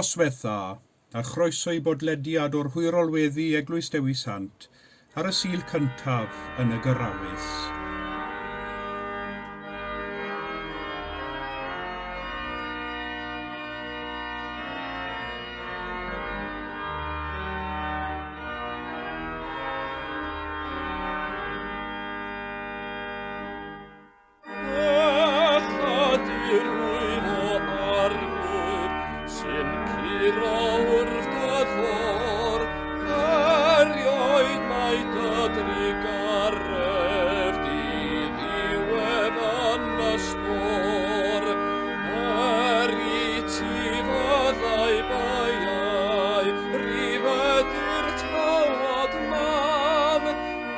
Noswaith dda, a chroeso i bodlediad o'r Hwyrol Weddi Eglwys Dewi Sant ar y Sul cyntaf yn y Gyrawys.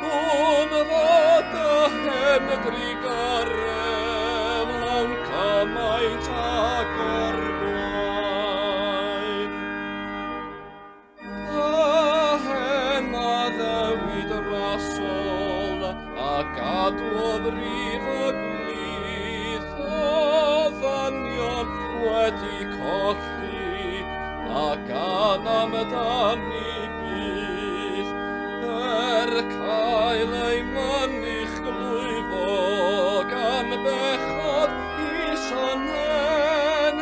Gwn fod y hen drugaredd lawn cymaint ag o'r blaen. Y hen addewid rasol a gadwodd rif y gwlith o ddynion wedi colli a gan amdani byth er cael ei mynych glwyfo gan bechod isonen,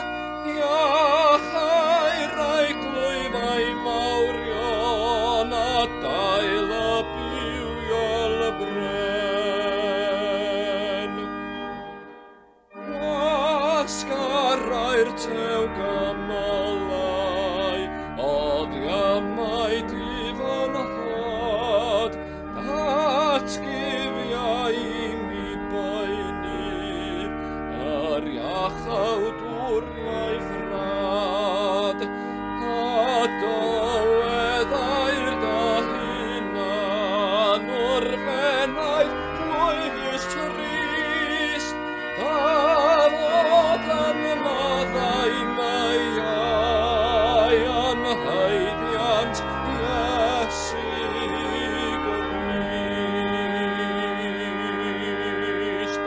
iachau rai glwyfau mawrion a dail y bywiol bren. Gwasgarau'r tew gymylau, oddiamau difon had, datguddiau i mi boeni, yr iachawdwriaeth rad, a dyweddai'r dy hunan wrth fennaid glwyfus trist, Da fod yn maddau meiau yn haeddiant Iesu Grist.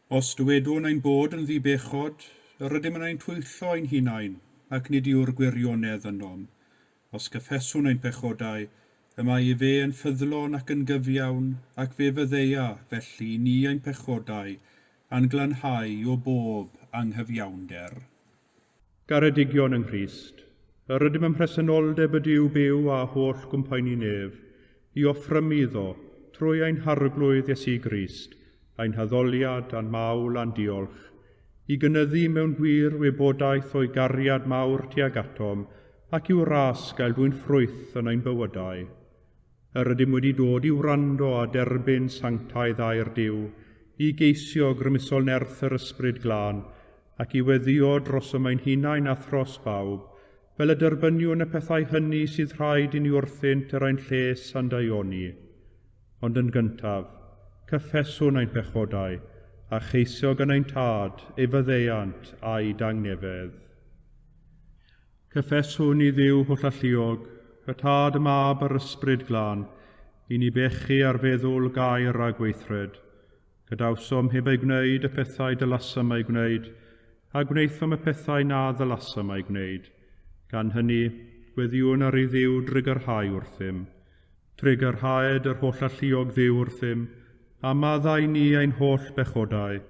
Os dywedwn ein bod yn ddi-bechod, yr ydym yn ein twyllo ein hunain, ac nid yw'r gwirionedd ynom. Os cyffeswn ein pechodau, y mae efe yn ffyddlon ac yn gyfiawn, ac fe fyddeia, felly, ni ein pechodau, a'n glanhau o bob anghyfiawnder. Garedigion yng Nghrist, yr ydym ym mhresenoldeb y Duw byw a holl gwmpaenu nef, i offrymu iddo, trwy ein Harglwydd Iesu Grist, ein haddoliad a'n mawl a'n diolch, i gynyddu mewn gwir wybodaeth o'i gariad mawr tuag atom, ac i'w ras gael dwyn ffrwyth yn ein bywydau. Yr ydym wedi dod i wrando a derbyn sanctaidd air Duw, i geisio grymusol nerth yr Ysbryd Glân, ac i weddïo drosom ein hunain a thros bawb, fel y derbyniwn y pethau hynny sydd rhaid i ni wrthynt er ein lles a'n daioni. Ond yn gyntaf, cyffeswn ein pechodau, a cheisio gan ein Tad ei faddeuant a'i dangnefedd. Cyffeswn i Dduw hollalluog, y Tad, y Mab a'r Ysbryd Glân, i ni bechu ar feddwl, gair a gweithred. Gadawsom heb eu gwneud y pethau dylasom eu gwneud, a gwnaethom y pethau na ddylasom eu gwneud. Gan hynny, gweddïwn ar i Dduw drugarhau wrthym. Trugarhaed yr Hollalluog Dduw wrthym, a maddau ni ein holl bechodau.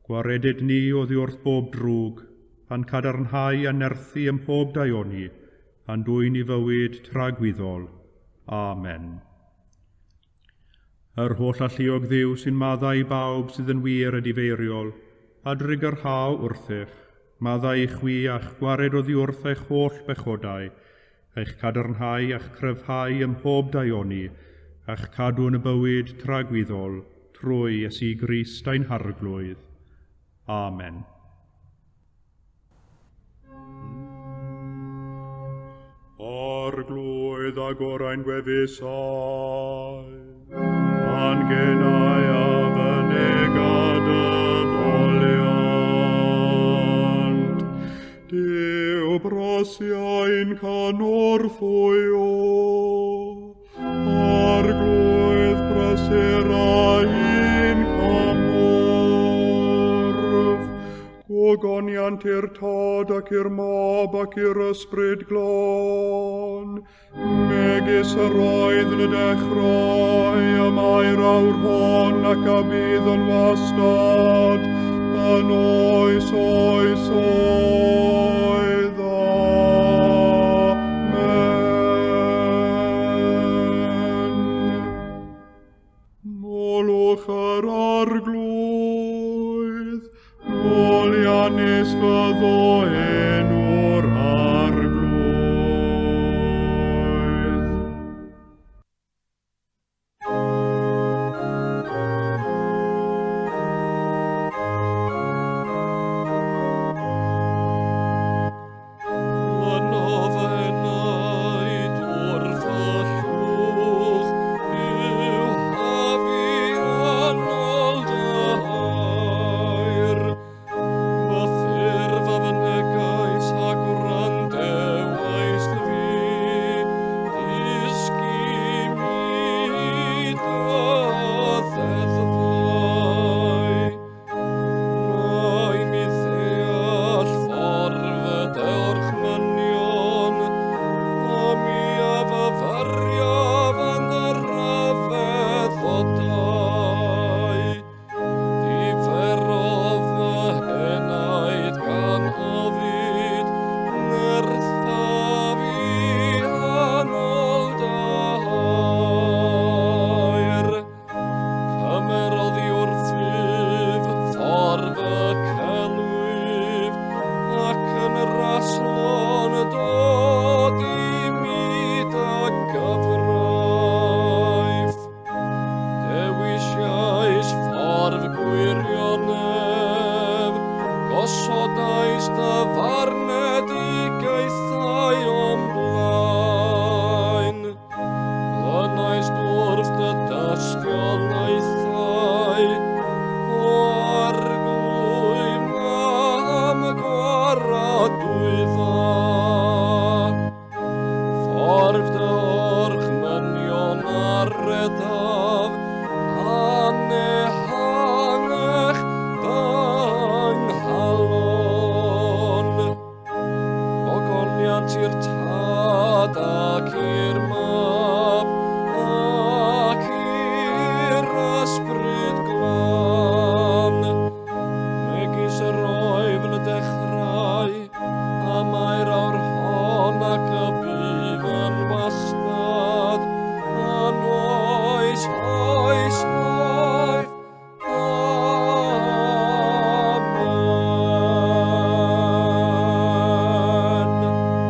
Gwaredid ni oddi wrth bob drwg, a'n cadarnhau a nerthu ym mhob daioni, a'n dwyn i fywyd tragwyddol. Amen. Yr holl alluog Dduw sy'n maddau i bawb sydd yn wir edifeiriol, a drugarhau wrthych, maddau i chwi a'ch gwared oddi wrth eich holl bechodau, eich cadarnhau a'ch cryfhau ym mhob daioni, a'ch cadw yn y bywyd tragwyddol, trwy Iesu Grist ein Harglwydd. Amen. Arglwydd agor ein gwefusau, a'n genau a fynega dy foliant. Duw brosiau'n cynorthwyo, Arglwydd brysur a Gogoniant i'r Tad ac i'r Mab ac i'r Ysbryd Glân, megis yr oedd yn y dechrau, y mae'r awr hon ac a bydd yn wastad, yn oes oes oedd. Amen. Molwch yr Arglwydd, moliannus fyddo enw'r Arglwydd. Glynodd enaid wrth y llwch, i'w hafu anol dy air. Fy ffurf a fynegais a gwrandewaist fi, dysg i mi dy ddeddfau. Na i mi ddeall ffordd dy orchmynion, a mi a fyfyriaf yn dy ryfeddodau. Diferodd fy henaid gan ofid, nertha fi anol dy air. Cymerodd i wrthyf ffordd y celwydd, ac yn raslon dod i mi dy gyfraith. Dewisiais ffordd gwirionedd, gosodais dy farnedigaethau o'm blaen. Glynais wrth dy dystiolaethau, o Arglwydd am gwaradwydda. Ffordd dy orchmynion a redaf, anehangech fy nghalon. Gogoniant i'r Tad ac i'r Mab ac i'r Ysbryd Glân, megis yr oedd yn y dechrau, a mae'r awr hon ac y bydd yn wastad, yn oes oes oes. Amen.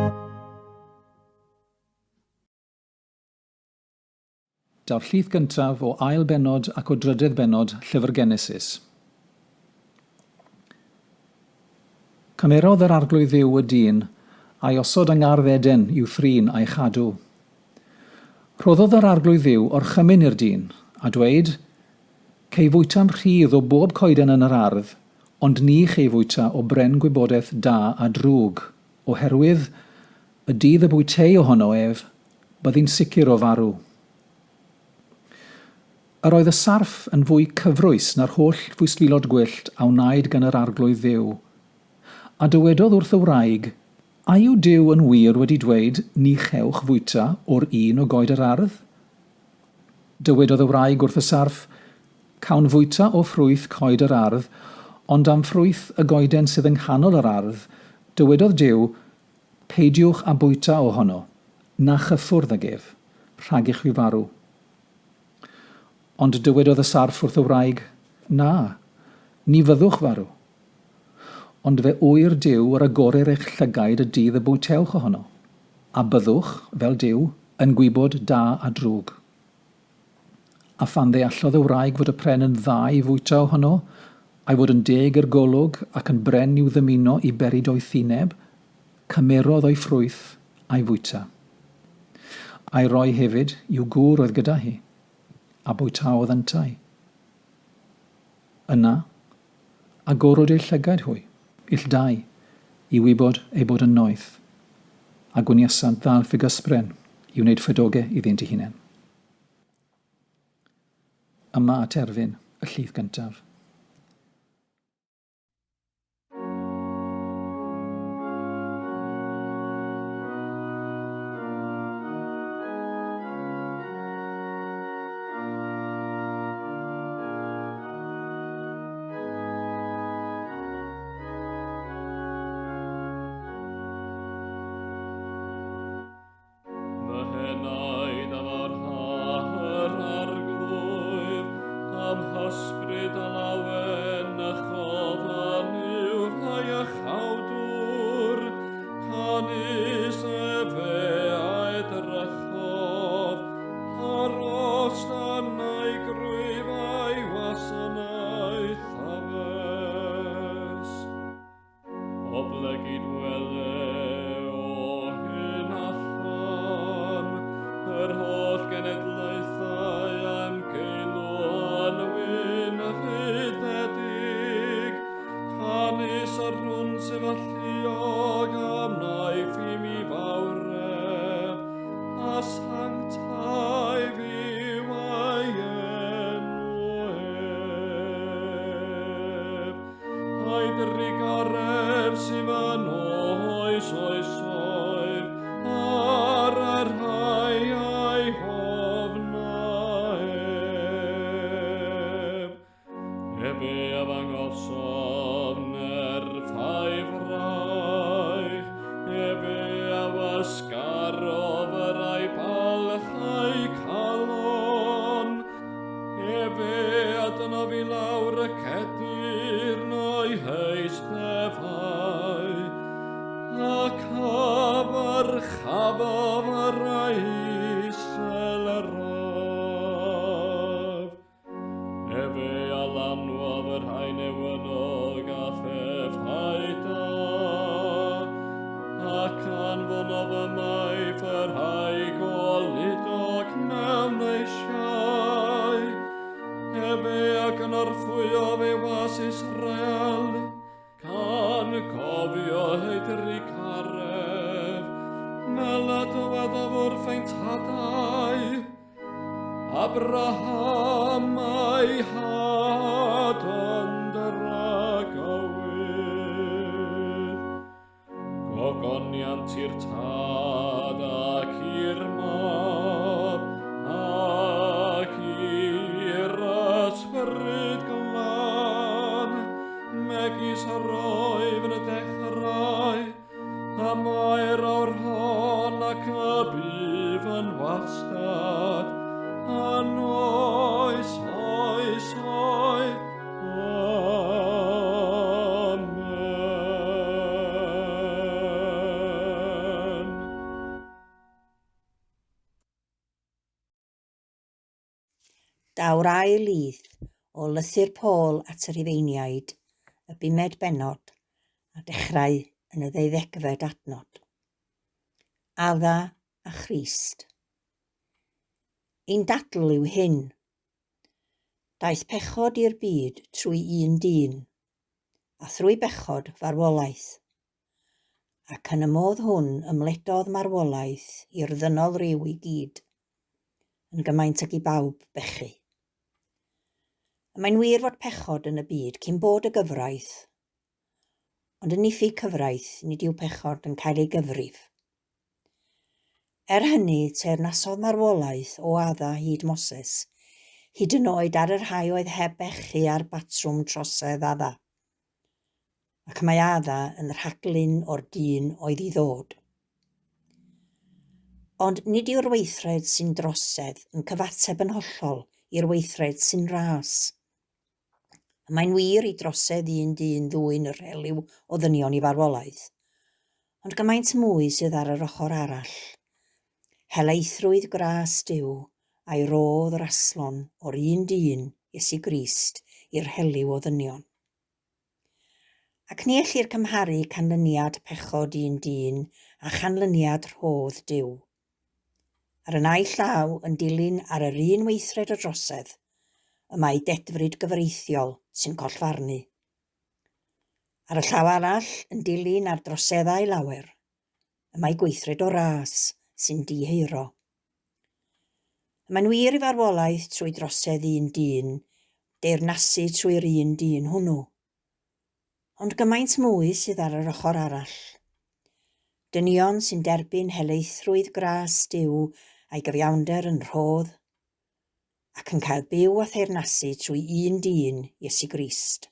Daw'r llith gyntaf o ail bennod ac o drydedd bennod Llyfr Genesis. Cymerodd yr Arglwydd Dduw y dyn, a'i osod yng ngardd Eden i'w thrin a'i chadw. Rhoddodd yr Arglwydd Dduw orchymyn i'r dyn, a dweud, Cei fwyta'n rhydd o bob coeden yn yr ardd, ond ni chei fwyta o bren gwybodaeth da a drwg, oherwydd y dydd y bwytei ohono ef, byddi'n sicr o farw. Yr oedd y sarff yn fwy cyfrwys na'r holl fwystfilod gwyllt a wnaed gan yr Arglwydd Dduw. A dywedodd wrth y wraig, A yw Duw yn wir wedi dweud, ni chewch fwyta o'r un o goed yr ardd? Dywedodd y wraig wrth y sarff, Cawn fwyta o ffrwyth coed yr ardd, ond am ffrwyth y goeden sydd yng nghanol yr ardd, dywedodd Duw, Peidiwch â bwyta ohono, na chyffwrdd ag ef, rhag i chwi farw. Ond dywedodd y sarff wrth y wraig, Na, ni fyddwch farw. Ond fe ŵyr Duw yr agorir eich llygaid y dydd y bwytewch ohono, a byddwch, fel Duw, yn gwybod da a drwg. A phan ddeallodd y wraig fod y pren yn dda i fwyta ohono, a'i fod yn deg i'r golwg ac yn bren i'w ddymuno i beri doethineb, cymerodd o'i ffrwyth a'i fwyta. A'i roi hefyd i'w gŵr oedd gyda hi, a bwytaodd yntau. Yna, agorwyd eu llygaid hwy, ill dau, i wybod eu bod yn noeth, a gwniasant ddal ffigysbren i wneud ffydoge iddynt eu hunain. Yma a terfyn y llith gyntaf. Ysbryd a lawenychodd yn uwch ei iachawdwr, canys efe a edrychodd ar ostyn ei grwyf a'i wasanaeth addys. Oblegid wele o hyn allan yr holl genedlaethau am geilw yn wyn fydedig, canys yr hwn sydd alluog am wnaeth i mi fawredd, a sanctaidd yw ei enw ef. A'i drugaredd sydd yn oes oesoedd ar y rhai a'i hofna ef. Efe a ddangosodd nerth a'i fraich, efe a wasgarodd yr a'i balch a'i calon, Efe a dynodd i lawr y cedyrn o'i heisteddfau, ac a ddyrchafodd yr isel eraf. Efe a lanwodd y rhai newynog a phethau da, ac anfonodd ymaith y rhai goludog mewn eisiau. Efe a gynorthwyodd ei was Israel, gan gofio ei drugaredd, fel y dywedodd wrth ein tadau, Abraham a'i had yn dragywydd. Gogoniant i'r Tad ac i'r Mab ac i'r Ysbryd Glân, megis yr oedd yn y dechrau, y mae'r awr hon ac y bydd yn wastad, yn oes oesoedd. Amen. Daw'r ail lith o lythyr Paul at y Rhufeiniaid, y bumed bennod, a dechrau yn y ddeuddegfed adnod. Adda a Christ. Ein dadl yw hyn. Daeth pechod i'r byd trwy un dyn, a thrwy bechod farwolaeth. Ac yn y modd hwn ymledodd marwolaeth i'r ddynol ryw i gyd, yn gymaint ag i bawb bechu. Y mae'n wir fod pechod yn y byd cyn bod y gyfraith, ond yn niffyg cyfraith nid yw pechod yn cael ei gyfrif. Er hynny, teyrnasodd marwolaeth o Adda hyd Moses, hyd yn oed ar y rhai oedd heb bechu ar batrwm trosedd Adda. Ac mae Adda yn rhaglun o'r dyn oedd i ddod. Ond nid yw'r weithred sy'n drosedd yn cyfateb yn hollol i'r weithred sy'n ras. Y mae'n wir i drosedd un dyn ddwyn y rhelyw o ddynion i farwolaeth, ond gymaint mwy sydd ar yr ochr arall. Helaethrwydd gras Duw a'i rodd raslon o'r un dyn, Iesu Grist, i'r rhelyw o ddynion. Ac ni ellir cymharu canlyniad pechod un dyn â chanlyniad rhodd Duw. Ar y naill law, yn dilyn ar yr un weithred o drosedd, y mae dedfryd gyfreithiol sy'n collfarnu. Ar y llaw arall, yn dilyn ar droseddau lawer, y mae gweithred o ras sy'n diheuro. Y mae'n wir i farwolaeth trwy drosedd un dyn deyrnasu trwy'r un dyn hwnnw. Ond gymaint mwy sydd ar yr ochr arall. Dynion sy'n derbyn helaethrwydd gras Duw a'i gyfiawnder yn rhodd, ac yn cael byw a theyrnasu trwy un dyn, Iesu Grist.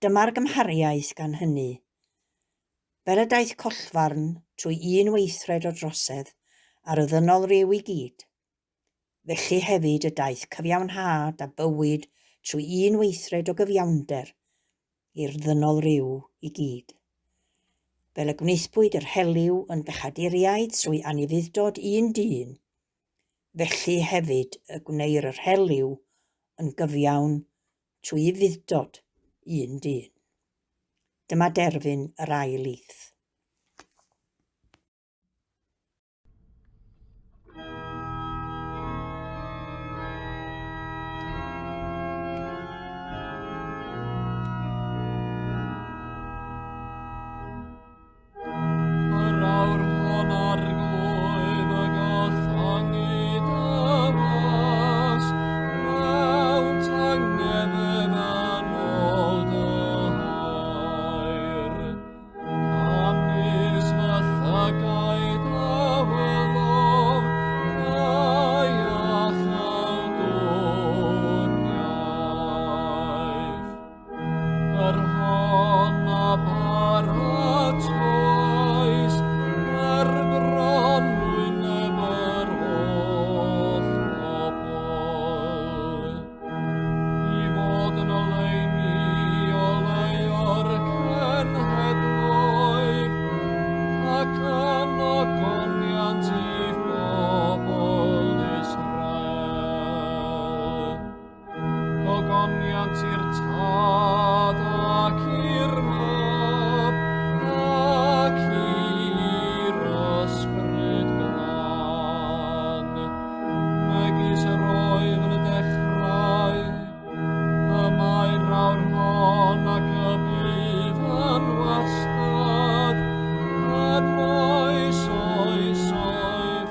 Dyma'r gymhariaeth gan hynny. Fel y daeth collfarn trwy un weithred o drosedd ar y ddynol ryw i gyd, Felly hefyd y daeth cyfiawnhad a bywyd trwy un weithred o gyfiawnder i'r ddynol ryw i gyd. Fel y gwnaethpwyd yr helyw yn bechaduriaid trwy anufudd-dod un dyn, felly hefyd y gwneir yr helyw yn gyfiawn trwy ufudd-dod un dyn. Dyma derfyn yr ail lith. Yr awr hon arglwydd y gollangu dy was, mewn tangnefedd yn ôl dy air. Canys fy llygaid a welodd dy iachawdwriaeth. Yr hon a baratoes ger bron wyneb yr holl bobl, i fod yn oleuni oleuo'r cenhedloedd, ac yn ogoniant i'th bobl Israel. Gogoniant i'r Tad ac i'r Mab ac i'r Ysbryd Glân, megis yr oedd yn y dechrau, y mae'r awr hon ac y bydd yn wastad, yn oes oesoedd.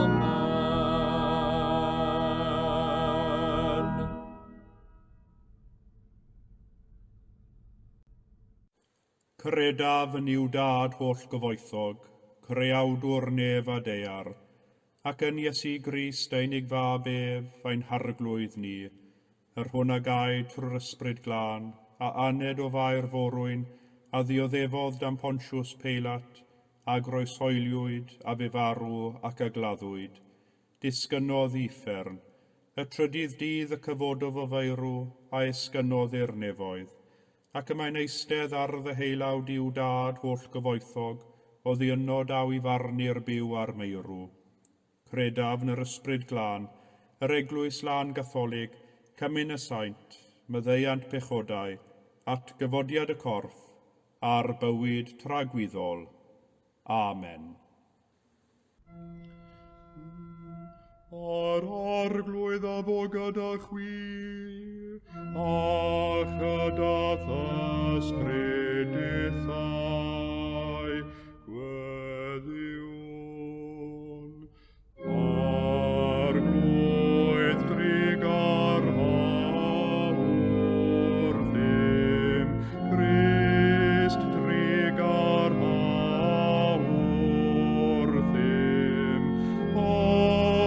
Amen. Credaf yn Nuw Dad holl gyfoethog, creawdwr nef a daear, ac yn Iesu Grist ei unig fab ef, ein harglwydd ni, yr hwn a gaed trwy'r Ysbryd Glân, a aned o Fair Forwyn, a ddioddefodd dan Pontius Peilat, a groeshoeliwyd, a fe farw ac a gladdwyd. Disgynnodd i uffern. Y trydydd dydd y cyfododd o feirw, a esgynnodd i'r nefoedd. Ac y mae'n eistedd ar ddeheulaw Duw Dad holl gyfoethog, oddi yno daw i farnu'r byw a'r meirw. Credaf yn yr Ysbryd Glân, yr Eglwys Lân Gatholig, cymun y saint, maddeuant pechodau, atgyfodiad y corff, a'r bywyd tragwyddol. Amen. Yr arglwydd a fo gyda chwi, a chyda th'ysbryd dithau, gweddïwn. Arglwydd trugarha wrthym, Crist trugarha wrthym,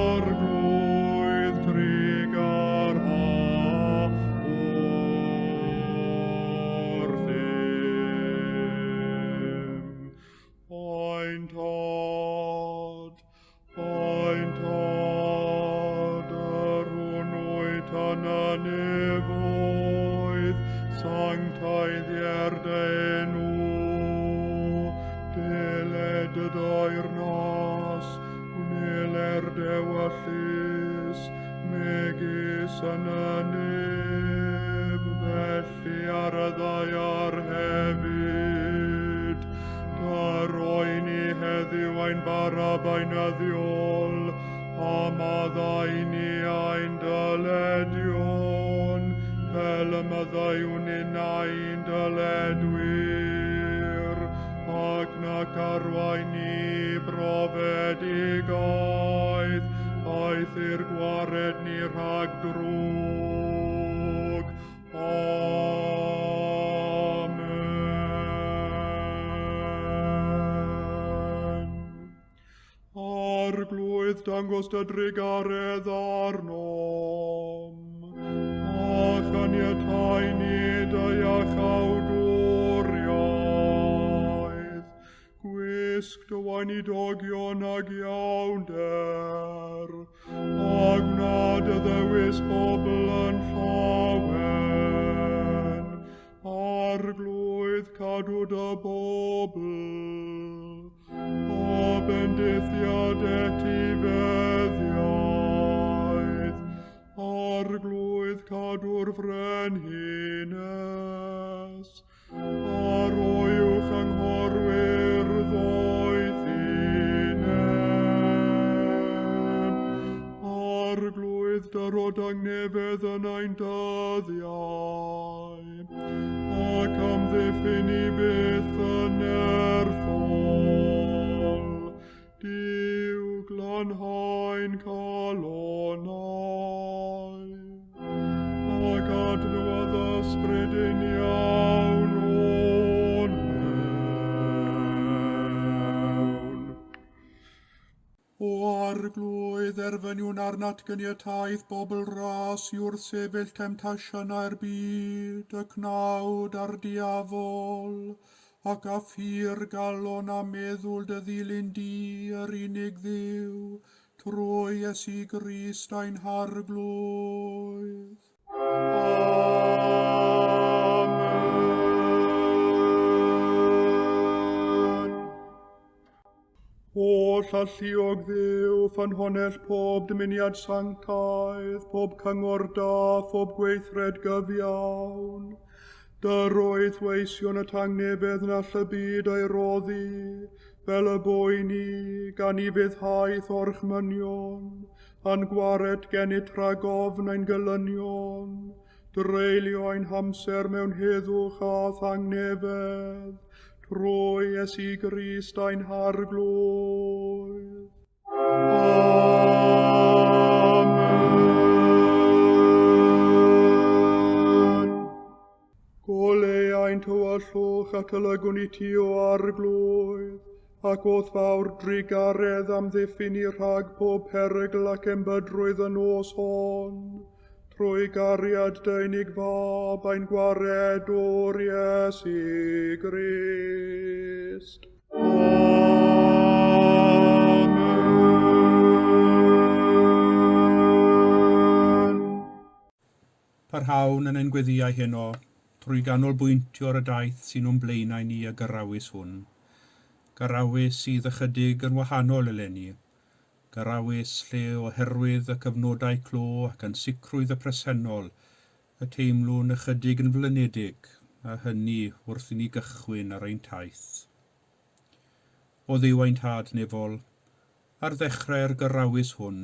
Arglwydd trugarha wrthym. Ein Tad, ein Tad, yr hwn wyt yn y nefoedd, sancteiddier dy enw, deled dy deyrnas, gwneler dy ewyllys, megis yn y nef, felly ar y ddaear hefyd. Rhoi ni heddiw ein bara beunyddiol, a maddau ni ein dyledion, fel y maddeuwn ninnau i'n dyledwyr, ac nac arwain ni i brofedigaeth, eithr gwared ni rhag drwg. Amen. Arglwydd, dangos dy drugaredd arnom, a chaniatáu ni dy iachawdwriaeth. Gwisg dy weinidogion ag iawnder, A gwna dy ddewis bobl yn llawen. Arglwydd, cadw dy bobl, a bendithiad etifeddiaeth. Arglwydd, cadw'r frenhines, a roi uwch anghorwyr ddoethineb. Arglwydd, dyro dangnefedd yn ein dyddiau, ac amddiffyn i byth yn nerthol. Duw, glanhau'n calonnau, ac adnewyddu ysbryd uniawn o'n mewn. O Arglwydd, erfyniwn arnat gyniataeth bobl ras i wrthsefyll temtasiynau'r byd, y cnawd a'r diafol, ac â phur galon a meddwl dy ddilyn di, yr unig Dduw, trwy Iesu Grist ein Harglwydd. Amen. Holl alluog Dduw, ffynhonnell pob dymuniad sanctaidd, pob cyngor da, phob gweithred gyfiawn. Dyroedd weision y tangnefedd na all y byd ei roddi, fel y boeni, gan i fyddhaeth orchmynion, a'n gwared gennyt rhag ofn ein gelynion, dreulio ein hamser mewn heddwch a thangnefedd, trwy Iesu Grist ein Harglwydd. Amen. Goleuai'n tywyllwch ac olygwn i ti o Arglwydd, ac o'th fawr drugaredd amddiffyn i rhag pob perygl ac embydrwydd y nos hon, trwy gariad dy unig fab ein gwaredwr Iesu Grist. Amen. Parhawn yn ein gweddïau heno, trwy ganolbwyntio ar y daith sy'n o'n blaenau ni y gyrawys hwn. Gyrawys sydd ychydig yn wahanol eleni. Gyrawys lle oherwydd y cyfnodau clo ac ansicrwydd y presennol, y teimlwn ychydig yn flinedig, a hynny wrth i ni gychwyn ar ein taith. O Dduw ein Tad nefol, ar ddechrau'r gyrawys hwn,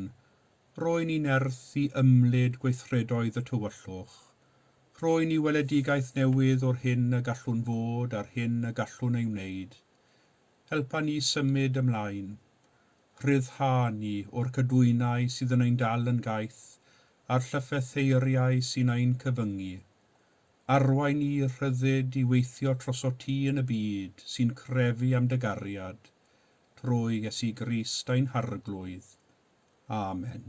roi ni nerth i ymlid gweithredoedd y tywyllwch. Roi ni weledigaeth newydd o'r hyn y gallwn fod a'r hyn y gallwn ei wneud. Helpa ni symud ymlaen. Rhyddha ni o'r cadwynau sydd yn ein dal yn gaeth a'r llyffetheiriau sy'n ein cyfyngu. Arwain ni rhyddid i weithio troso ti yn y byd sy'n crefu am dy gariad, trwy Iesu Grist ein Harglwydd. Amen.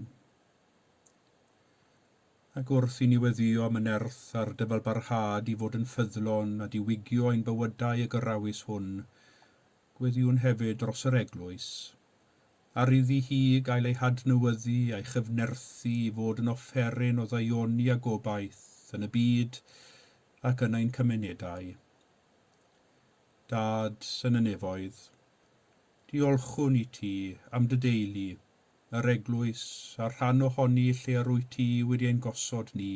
Ac wrth i ni weddïo am y nerth a'r dyfalbarhad i fod yn ffyddlon a diwygio ein bywydau y gyrawys hwn, gweddiwn hefyd dros yr eglwys, ar iddi hi gael ei hadnewyddu a'i chyfnerthu i fod yn offeryn o ddaioni a gobaith yn y byd ac yn ein cymunedau. Dad yn y nefoedd, diolchwn i ti am dy deulu, yr eglwys a'r rhan ohoni lle yr wyt ti wedi ein gosod ni.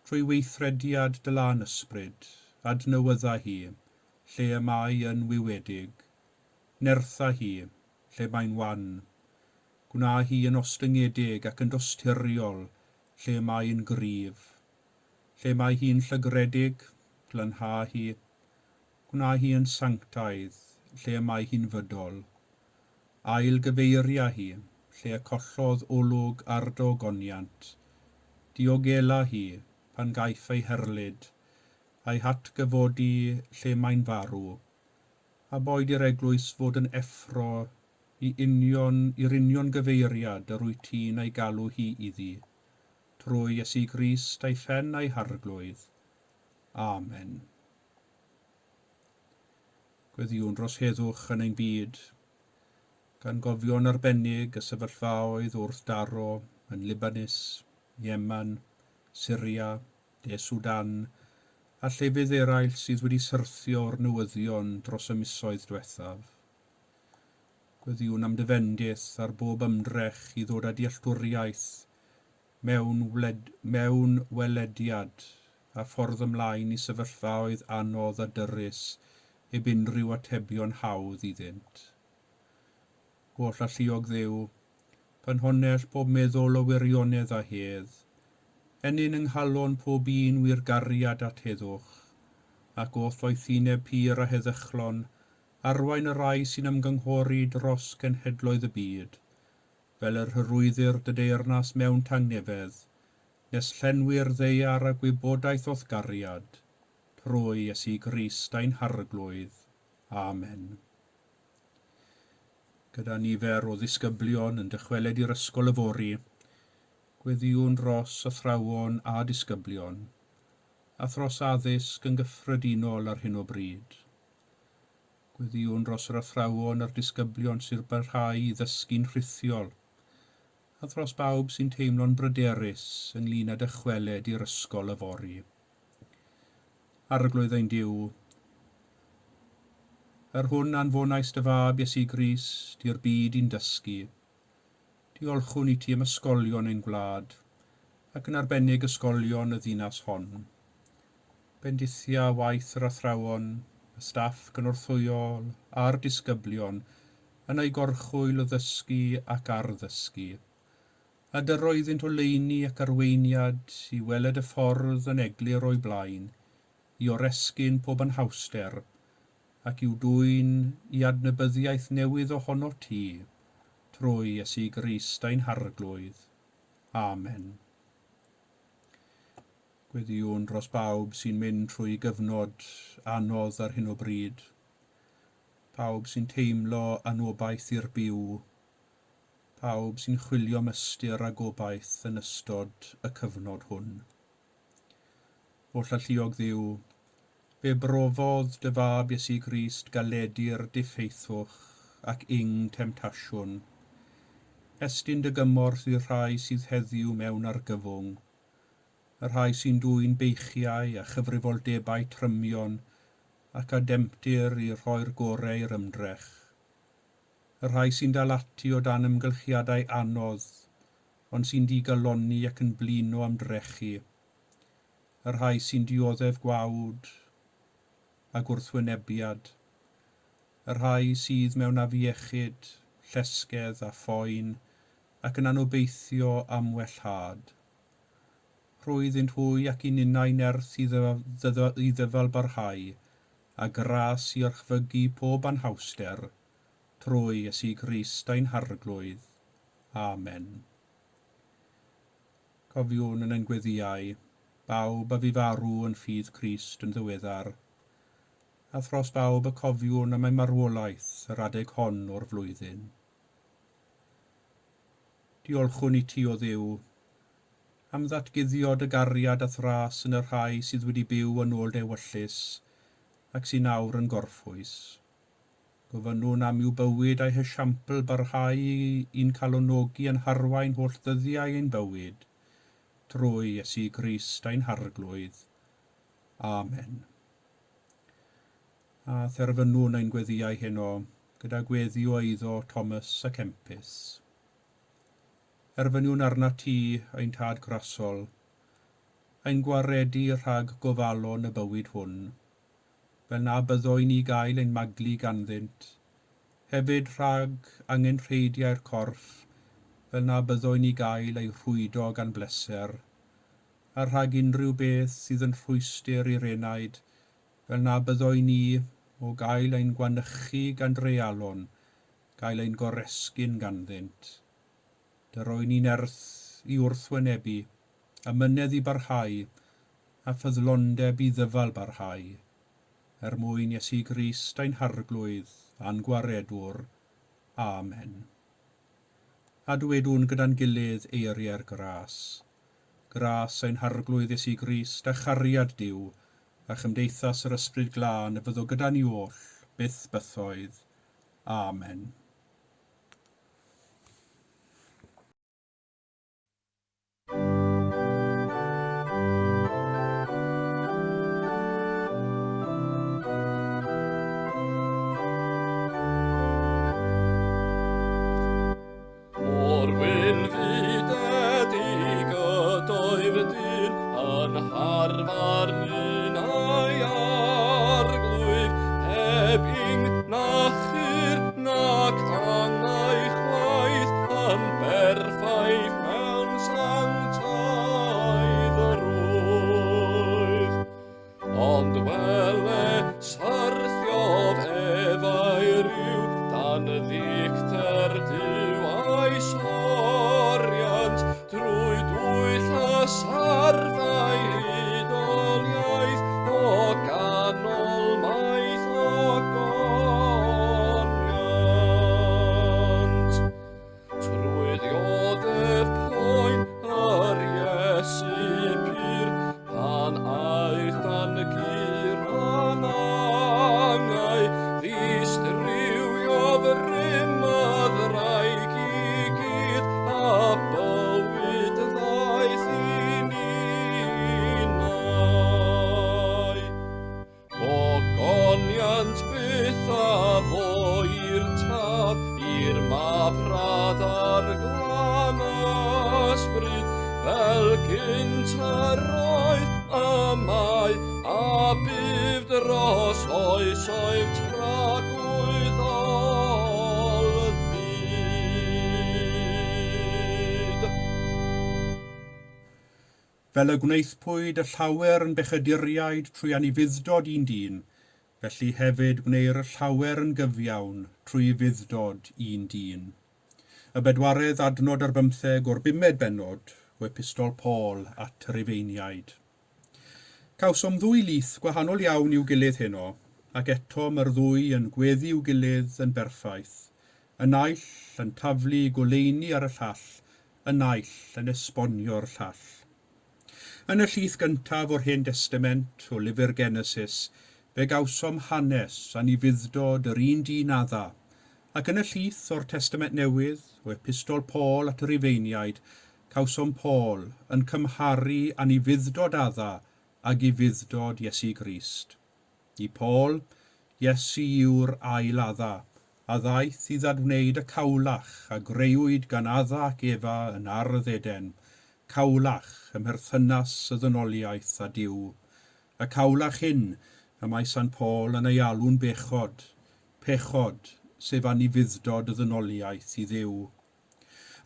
Trwy weithrediad dy lân ysbryd, adnewydda hi, lle y mae yn wywedig. Nertha hi, lle mae'n wan. Gwna hi yn ostyngedig ac yn dosturiol, lle mae'n gryf. Lle mae hi'n llygredig, glanha hi. Gwna hi yn sanctaidd, lle mae hi'n fydol. Ailgyfeiria hi, lle y collodd olwg ar dogoniant. Diogela hi, pan gaiff ei herlid, a'i hatgyfodi lle mae'n farw, a boed i'r eglwys fod yn effro i union, i'r union gyfeiriad yr wyt ti'n ei galw hi iddi, trwy Iesu Grist a'i phen a'i Harglwydd. Amen. Gweddiwn dros heddwch yn ein byd. Gan gofio'n arbennig y sefyllfaoedd wrth daro yn Libanus, Iemen, Syria, De Sudan a llefydd eraill sydd wedi syrthio o'r newyddion dros y misoedd diwethaf. Gweddïwn am dy fendith ar bob ymdrech i ddod â dealltwriaeth mewn, wled, mewn welediad a ffordd ymlaen i sefyllfaoedd anodd a dyrys heb unrhyw atebion hawdd iddynt. Holl alluog Dduw, ffynhonnell pob meddwl o wirionedd a hedd, ennyn yng nghalon pob un wir gariad at heddwch, ac o'th ddoethineb pur a heddychlon, arwain y rhai sy'n ymgynghori dros genhedloedd y byd, fel yr hyrwyddir dy deyrnas mewn tangnefedd, nes llenwi'r ddaear â gwybodaeth o'th gariad, trwy Iesu Grist ein Harglwydd. Amen. Gyda nifer o ddisgyblion yn dychwelyd i'r ysgol yfory, gweddïwn dros athrawon a disgyblion, a thros addysg yn gyffredinol ar hyn o bryd. Gweddïwn dros yr athrawon a'r disgyblion sy'n barhau i ddysgu'n rhithiol, a thros bawb sy'n teimlo'n bryderus ynglŷn â dychweled i'r ysgol yfory. Arglwydd ein Duw, yr hwn anfonais dy fab Iesu Grist i'r byd i'n dysgu. Diolchwn i ti am ysgolion ein gwlad, ac yn arbennig ysgolion y ddinas hon. Bendithia waith yr athrawon, y staff gynorthwyol a'r disgyblion yn eu gorchwyl o ddysgu ac arddysgu, a dyro iddynt oleuni ac arweiniad i weled y ffordd yn eglur o'u blaen, i oresgyn pob anhawster, ac i'w dwyn i adnabyddiaeth newydd ohonot ti, trwy Iesu Grist ein Harglwydd. Amen. Gweddïwn dros bawb sy'n mynd trwy gyfnod anodd ar hyn o bryd. Pawb sy'n teimlo anobaith i'r byw. Pawb sy'n chwilio am ystyr a gobaith yn ystod y cyfnod hwn. Holl alluog Dduw, fe brofodd dy fab Iesu Grist galedu'r diffeithwch ac ing temtasiwn. Estyn dy gymorth i'r rhai sydd heddiw mewn argyfwng, y rhai sy'n dwyn beichiau a chyfrifoldebau trymion ac a demtir i rhoi'r gorau i'r ymdrech. Y rhai sy'n dal ati o dan amgylchiadau anodd, ond sy'n digalonni ac yn blino am drechu. Y rhai sy'n dioddef gwawd a gwrthwynebiad. Y rhai sydd mewn afiechyd, llesgedd a phoen ac yn anobeithio am wellhad. Rho iddynt hwy ac i ninnau nerth i ddyfalbarhau, a gras i orchfygu pob anhawster, trwy Iesu Grist ein Harglwydd. Amen. Cofiwn yn ein gweddïau, bawb a fu farw yn ffydd Crist yn ddiweddar, a thros bawb y cofiwn am eu marwolaeth yr adeg hon o'r flwyddyn. Diolchwn i ti, O Dduw, am ddatguddio dy gariad a'th ras yn y rhai sydd wedi byw yn ôl dy ewyllys ac sy'n awr yn gorffwys. Gofynnwn am i'w bywyd a'i hesiampl barhau i'n calonogi a'n harwain holl ddyddiau ein bywyd, trwy Iesu Grist ein Harglwydd. Amen. A therfynwn ein gweddïau heno gyda gweddi o eiddo Thomas a Kempis. Erfyniwn arnat ti, ein Tad grasol, ein gwaredu rhag gofalon y bywyd hwn, fel na byddo i ni gael ein maglu ganddynt, hefyd rhag angenrheidiau'r corff, fel na byddo i ni gael eu rhwydo gan bleser, a rhag unrhyw beth sydd yn rhwystr i'r enaid, fel na byddo i ni, o gael ein gwanychu gan dreialon, gael ein goresgyn ganddynt. Dy roi ni nerth i wrthwynebu, a mynedd i barhau, a ffyddlondeb i ddyfal barhau, er mwyn Iesu Grist ein Harglwydd a'n Gwaredwr. Amen. A dywedwn gyda'n gilydd eiriau'r gras. Gras ein Harglwydd Iesu Grist a chariad Duw, a chymdeithas yr Ysbryd Glân y fyddo gyda ni oll, byth bythoedd. Amen. Ar farn un Arglwydd, heb ing na chur nac angau chwaith, yn berffaith mewn sanctaidd rwydd. Ond wele syrthiodd ef a'i ryw, dan ddicter Duw a'i soriant, drwy dwyll a sarff a'i hudoliaeth, o ganol maith ogoniant. Trwy ddioddef poen yr Iesu pur, pan aeth dan gyran angau, ddistrywiodd rym y ddraig i gyd, a bywyd ddaeth i ninnau. Gogoniant byth a fo i'r Tad, i'r Mab rhad a'r Glân Ysbryd, fel gynt yr oedd, y mae, a bydd dros oesoedd tragwyddol fyd. Fel y gwnaethpwyd y llawer yn bechaduriaid trwy anufudd-dod un dyn, felly hefyd gwneir y llawer yn gyfiawn trwy ufudd-dod un dyn. Y bedwaredd adnod ar bymtheg o'r bumed bennod o Epistol Paul at y Rufeiniaid. Cawsom ddwy lith gwahanol iawn i'w gilydd heno, ac eto mae'r ddwy yn gweddu i'w gilydd yn berffaith. Y naill yn taflu goleuni ar y llall, y naill yn esbonio'r llall. Yn y llith gyntaf o'r Hen Destament o lyfr Genesis, fe gawsom hanes anufudd-dod yr un dyn Adda, ac yn y llith o'r Testament Newydd, o Epistol Paul at y Rufeiniaid, cawsom Paul yn cymharu anufudd-dod Adda ag ufudd-dod Iesu Grist. I Paul, Iesu yw'r ail Adda, a ddaeth i ddadwneud y cawlach a greuwyd gan Adda ac Efa yn Ardd Eden, cawlach ym mherthynas y ddynoliaeth a Duw. Y cawlach hyn y mae Sant Paul yn ei alw'n bechod, pechod sef anufudd-dod y ddynoliaeth i Dduw.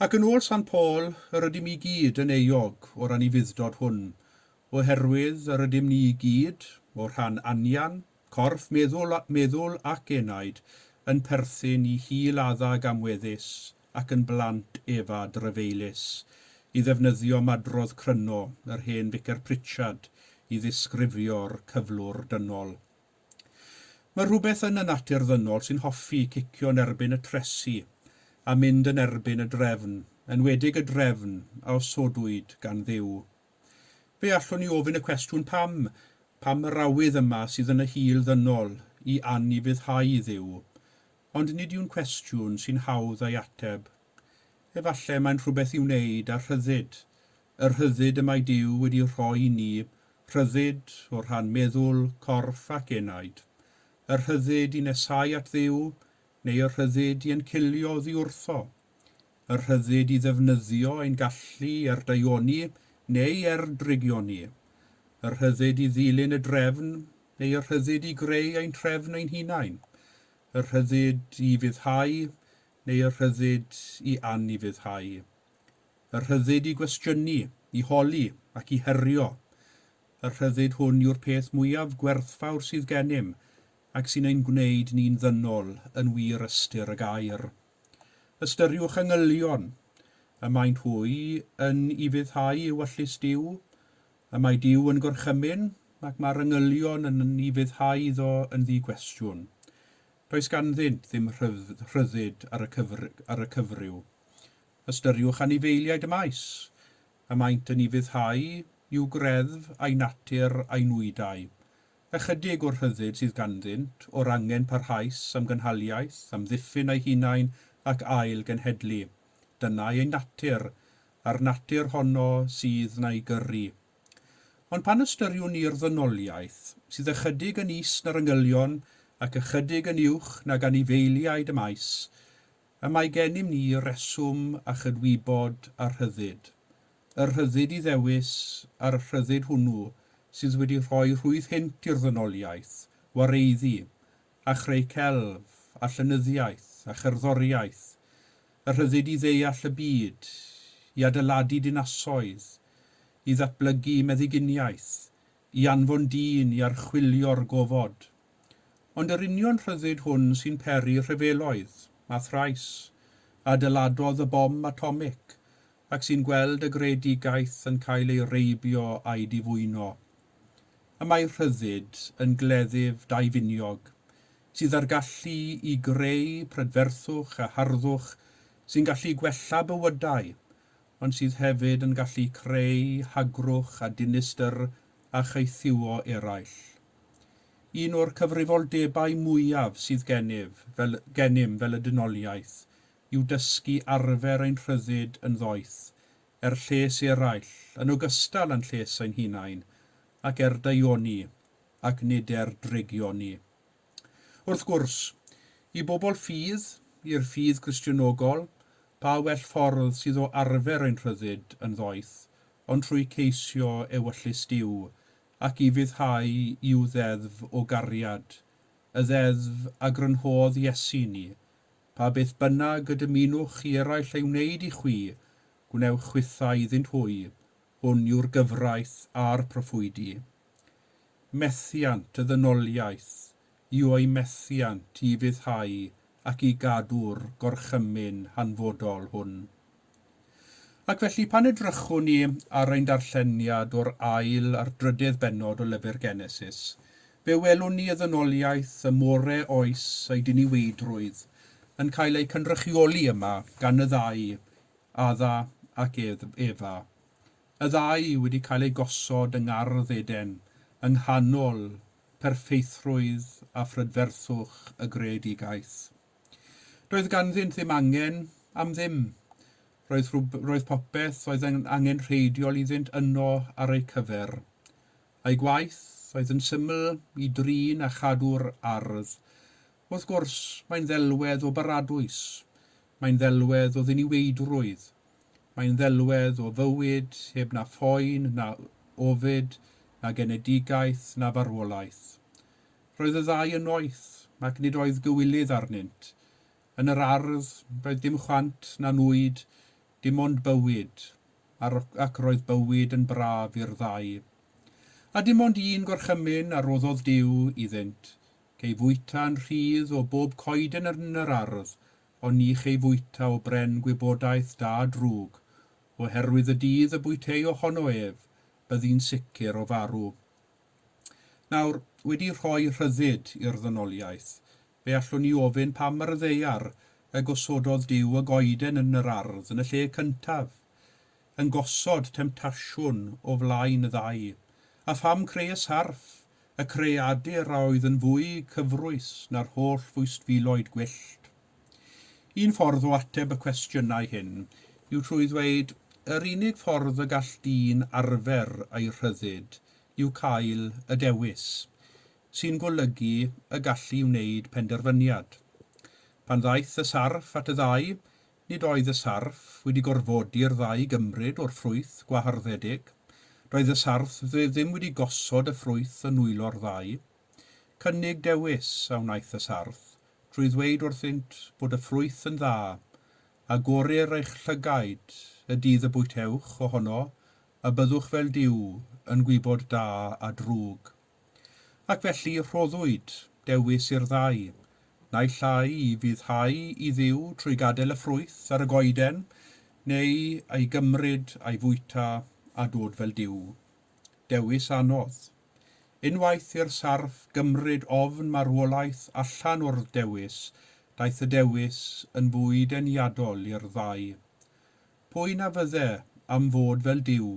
Ac yn ôl Sant Paul, yr ydym i gyd yn euog o'r anufudd-dod hwn, oherwydd yr ydym ni i gyd, o rhan anian, corff, meddwl ac enaid, yn perthyn i hil Adda gamweddus ac yn blant Efa drafeilus, i ddefnyddio madrodd cryno yr hen Ficer Pritchard i ddisgrifio'r cyflwr dynol. Mae rhywbeth yn y natur ddynol sy'n hoffi cicio yn erbyn y tresi a mynd yn erbyn y drefn, enwedig y drefn a osodwyd gan Dduw. Fe allwn ni ofyn y cwestiwn pam, pam yr awydd yma sydd yn y hil ddynol i anufuddhau i Dduw, ond nid yw'n cwestiwn sy'n hawdd ei ateb. Efallai mae'n rhywbeth i'w wneud â rhyddid, y rhyddid y mae Duw wedi rhoi i ni, rhyddid o rhan meddwl, corff ac enaid, y rhyddid i nesáu at Dduw, neu y rhyddid i encilio oddi wrtho, y rhyddid i ddefnyddio ein gallu er daioni neu er drygioni, y rhyddid i ddilyn y drefn neu y rhyddid i greu ein trefn ein hunain, y rhyddid i ufuddhau neu y rhyddid i anufuddhau, y rhyddid i gwestiynu, i holi ac i herio. Y rhyddid hwn yw'r peth mwyaf gwerthfawr sydd gennym ac sy'n ein gwneud ni'n ddynol yn wir ystyr y gair. Ystyriwch angylion, y maent hwy yn ufuddhau ewyllys Duw, y mae Duw yn gorchymyn ac mae'r angylion yn ufuddhau iddo yn ddigwestiwn. Does ganddynt ddim rhyddid ar y cyfryw. Ystyriwch anifeiliaid y maes, y maent yn ufuddhau i'w greddf a'i natur a'i nwydau. Ychydig o'r rhyddid sydd ganddynt, o'r angen parhaus am gynhaliaeth, am ddiffyn eu hunain ac ail genhedlu. Dyna ei natur, a'r natur honno sydd na'i gyrru. Ond pan ystyriwn ni'r ddynoliaeth, sydd ychydig yn is na'r angylion ac ychydig yn uwch nag anifeiliaid y maes, y mae gennym ni reswm a chydwybod a rhyddid. Y rhyddid i ddewis a'r rhyddid hwnnw sydd wedi rhoi rhwydd hynt i'r ddynoliaeth, wareiddi, a chreu celf, a llenyddiaeth, a cherddoriaeth, y rhyddid i ddeall y byd, i adeiladu dinasoedd, i ddatblygu meddyginiaeth, i anfon dyn i archwilio'r gofod. Ond yr union rhyddid hwn sy'n peri rhyfeloedd a thrais, a adeiladodd y bom atomig, ac sy'n gweld y greadigaeth yn cael ei reibio a'i difwyno. Y mae rhyddid yn gleddyf daufiniog, sydd â'r gallu i greu prydferthwch a harddwch sy'n gallu gwella bywydau, ond sydd hefyd yn gallu creu hagrwch a dinistr a chaethiwo eraill. Un o'r cyfrifoldebau mwyaf sydd gennyf fel, gennym fel y dynoliaeth yw dysgu arfer ein rhyddid yn ddoeth, er lles eraill, yn ogystal â'n lles ein hunain, ac er daioni, ac nid er drygioni. Wrth gwrs, i bobl ffydd, i'r ffydd Gristionogol, pa well ffordd sydd o arfer ein rhyddid yn ddoeth, ond trwy ceisio ewyllys Duw, ac ufuddhau i'w ddeddf o gariad, y ddeddf a grynhodd Iesu ni, Pa beth bynnag y dymunwch i eraill ei wneud i chwi, gwnewch chwithau iddynt hwy, hwn yw'r gyfraith a'r proffwydi. Methiant y ddynoliaeth yw ei methiant i ufuddhau ac i gadw'r gorchymyn hanfodol hwn. Ac felly pan edrychwn ni ar ein darlleniad o'r ail a'r drydedd bennod o lyfr Genesis, fe welwn ni y ddynoliaeth ym more oes ei diniweidrwydd yn cael eu cynrychioli yma gan y ddau, Adda ac Efa. Y ddau wedi cael eu gosod yng Ngardd Eden, yng nghanol perffeithrwydd a phrydferthwch y greadigaeth. Doedd ganddynt ddim angen am ddim. Roedd, roedd popeth oedd yn angenrheidiol iddynt yno ar eu cyfer. A'u gwaith oedd yn syml i drin a chadw'r ardd. Wrth gwrs, mae'n ddelwedd o baradwys. Mae'n ddelwedd o ddiniweidrwydd. Mae'n ddelwedd o fywyd heb na phoen, na ofid, na genedigaeth, na farwolaeth. Roedd y ddau yn noeth, ac nid oedd gywilydd arnynt. Yn yr ardd, doedd dim chwant na nwyd, dim ond bywyd, ac roedd bywyd yn braf i'r ddau. A dim ond un gorchymyn a roddodd Duw iddynt, Cei fwyta yn rhydd o bob coeden yn yr ardd, ond ni chei fwyta o bren gwybodaeth da a drwg, oherwydd y dydd y bwytei ohono ef, byddi'n sicr o farw. Nawr, wedi rhoi rhyddid i'r ddynoliaeth, fe allwn ni ofyn pam ar y ddaear y gosododd Duw y goeden yn yr ardd yn y lle cyntaf, yn gosod temtasiwn o flaen y ddau, a pham creu y sarff, y creadur a oedd yn fwy cyfrwys na'r holl fwystfiloed gwyllt? Un ffordd o ateb y cwestiynau hyn yw trwy ddweud yr unig ffordd y gall dyn arfer ei rhyddid yw cael y dewis, sy'n golygu y gallu wneud penderfyniad. Pan ddaeth y sarff at y ddau, nid oedd y sarff wedi gorfodi'r ddau gymryd o'r ffrwyth gwaharddedig. Doedd y sarff ddim wedi gosod y ffrwyth yn nwylo'r ddau. Cynnig dewis a wnaeth y sarff, trwy ddweud wrthynt bod y ffrwyth yn dda, Agorir eich llygaid y dydd y bwytewch ohono, a byddwch fel Duw, yn gwybod da a drwg. Ac felly rhoddwyd dewis i'r ddau, naill ai i ufuddhau i Dduw trwy gadael y ffrwyth ar y goeden, neu ei gymryd a'i fwyta a dod fel Duw. Dewis anodd. Unwaith i'r sarff gymryd ofn marwolaeth allan o'r dewis, daeth y dewis yn fwy deniadol i'r ddau. Pwy na fydde am fod fel Duw,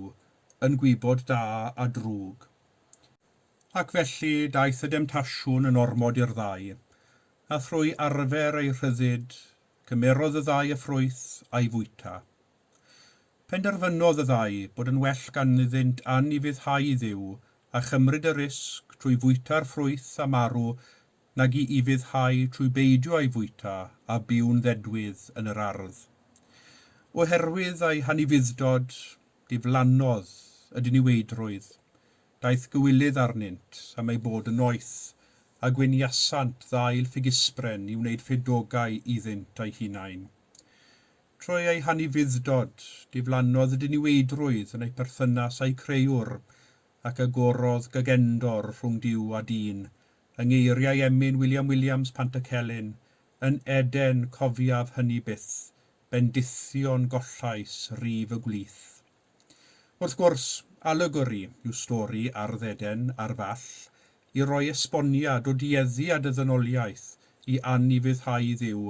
yn gwybod da a drwg? Ac felly daeth y demtasiwn yn ormod i'r ddau, a thrwy arfer eu rhyddid, cymerodd y ddau y ffrwyth a'i fwyta. Penderfynodd y ddau bod yn well ganddynt anufuddhau i Dduw a chymryd y risg trwy fwyta'r ffrwyth a marw nag i ufuddhau trwy beidio â'i fwyta a byw'n ddedwydd yn yr ardd. Oherwydd ei hanufudd-dod, diflannodd y diniweidrwydd. Daeth gywilydd arnynt am eu bod yn noeth, a gwyniasant ddail ffigysbren i wneud ffedogau iddynt eu hunain. Trwy eu hanufudd-dod, diflannodd y diniweidrwydd yn eu perthynas â'u Crëwr, ac agorodd gagendor rhwng Duw a dyn. Yng ngeiriau emyn William Williams Pantycelyn, Yn Eden, cofiaf hynny byth, bendithion gollais rif y gwlith. Wrth gwrs, alegori yw stori Ardd Eden ar Fall i roi esboniad o dueddiad y ddynoliaeth i anufuddhau Dduw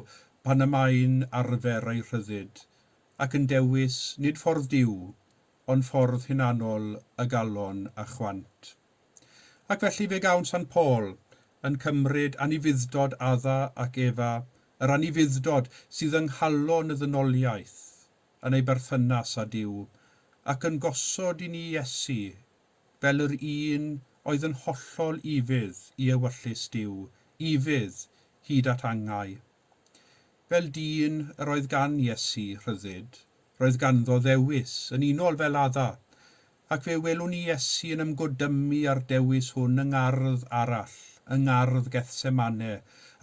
pan y mae'n arfer ei rhyddid, ac yn dewis nid ffordd Duw, ond ffordd hunanol y galon a chwant. Ac felly fe gawn Sant Paul yn cymryd anufudd-dod Adda ac Efa, yr anufudd-dod sydd yng nghalon y ddynoliaeth yn ei berthynas â Duw, ac yn gosod i ni Iesu fel yr un oedd yn hollol ufudd i ewyllys Duw, ufudd hyd at angau. Fel dyn yr oedd gan Iesu rhyddid, roedd ganddo ddewis, yn unol fel Adda, ac fe welwn ni Iesu yn ymgodymu â'r dewis hwn yng ngardd arall, yng ngardd Gethsemane,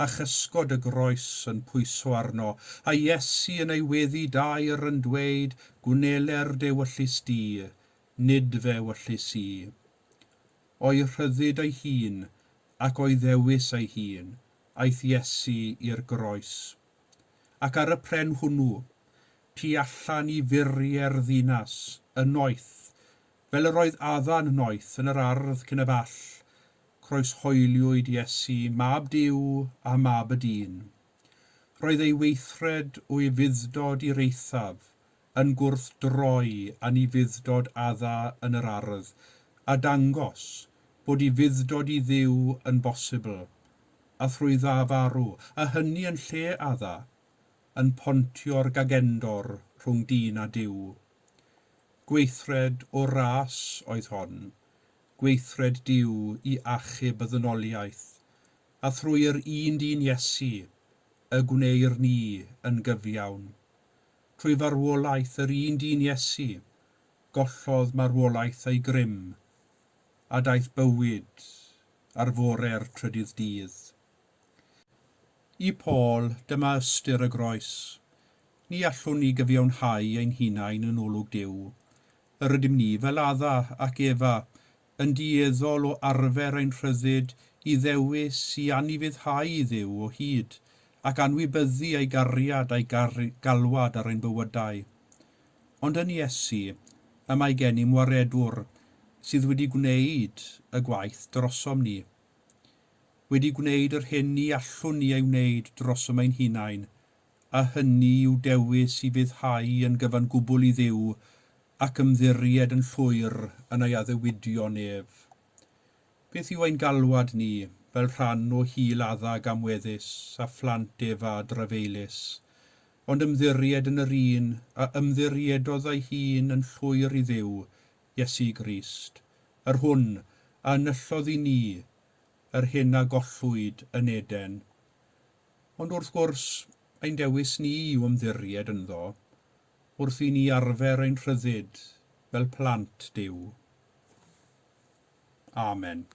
a chysgod y groes yn pwyso arno, a Iesu yn ei weddi daer yn dweud, Gwneler d'ewyllys di, nid fy ewyllys i. O'i rhyddid ei hun, ac o'i ddewis ei hun, aeth Iesu i'r groes. Ac ar y pren hwnnw, tu allan i furiau'r ddinas, yn noeth, fel yr oedd Adda'n noeth yn yr ardd cyn y fall, croeshoeliwyd Iesu, Mab Duw a Mab y Dyn. Roedd ei weithred o ufudd-dod i'r eithaf yn gwrthdroi anufudd-dod Adda yn yr ardd, a dangos bod ufudd-dod i Dduw yn bosibl, a thrwy dda farw, a hynny yn lle Adda, yn pontio'r gagendor rhwng dyn a Duw. Gweithred o ras oedd hon, gweithred Duw i achub y ddynoliaeth, a thrwy yr un dyn Iesu y gwneir ni yn gyfiawn. Trwy farwolaeth yr un dyn Iesu, gollodd marwolaeth ei grym, a daeth bywyd ar fore'r trydydd dydd. I Paul, dyma ystyr y groes. Ni allwn ni gyfiawnhau ein hunain yn olwg Duw. Yr ydym ni, fel Adda ac Efa, yn dueddol o arfer ein rhyddid i ddewis i anufuddhau i Dduw o hyd ac anwybyddu ei gariad a'i galwad ar ein bywydau. Ond yn Iesu y mae gennym Waredwr sydd wedi gwneud y gwaith drosom ni. Wedi gwneud yr hyn ni allwn ni ei wneud drosom ein hunain, a hynny yw dewis i fuddhau yn gyfan gwbl i Dduw ac ymddiried yn llwyr yn ei addewidion ef. Beth yw ein galwad ni fel rhan o hil Adda gamweddus a phlant Efa drafeilus, ond ymddiried yn yr un a ymddiriedodd ei hun yn llwyr i Dduw, Iesu Grist, yr hwn a enillodd i ni yr hyn a gollwyd yn Eden. Ond wrth gwrs, ein dewis ni yw ymddiried ynddo, wrth i ni arfer ein rhyddid fel plant Duw. Amen.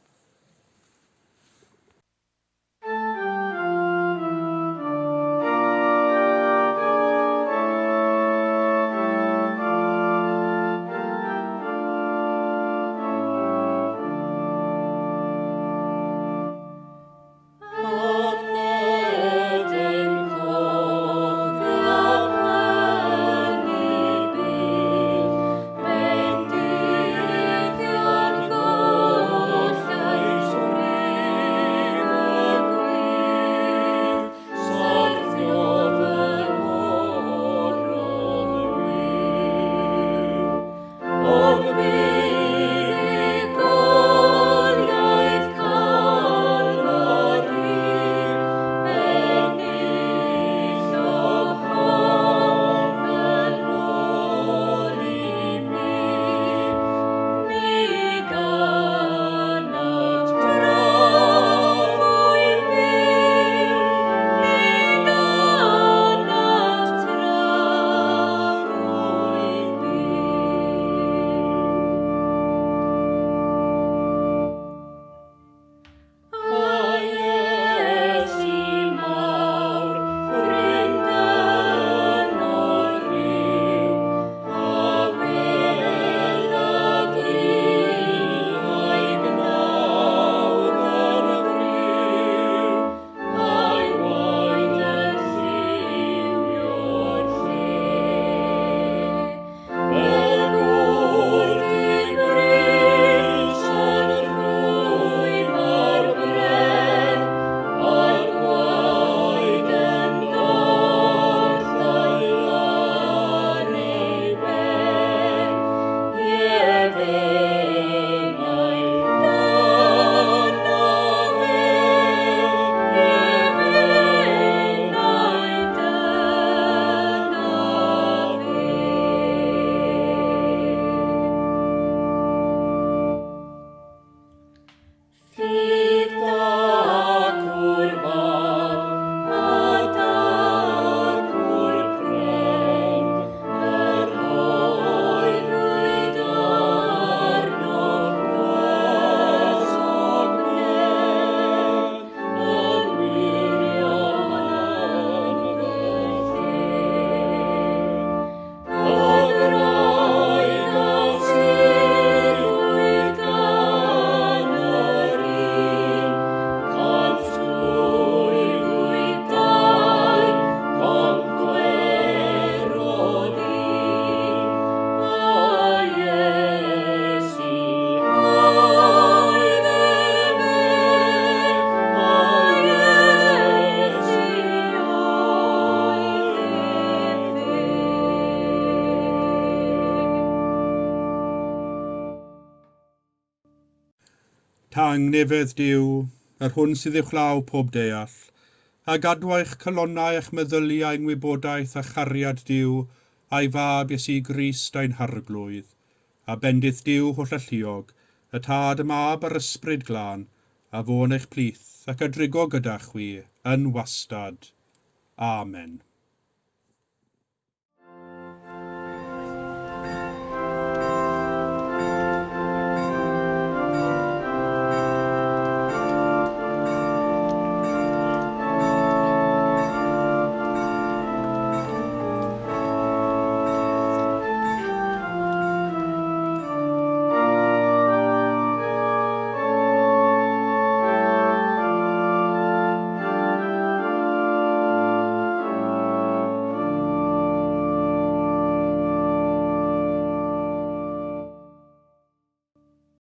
Tangnefedd Duw, yr hwn sydd uwchlaw pob deall, a gadwa eich calonnau a'ch meddyliau yng ngwybodaeth a chariad Duw a'i Fab Iesu Grist ein Harglwydd. A bendith Duw hollalluog, y Tad, y Mab a'r Ysbryd Glân, a fo yn eich plith ac a drigo gyda chwi yn wastad. Amen.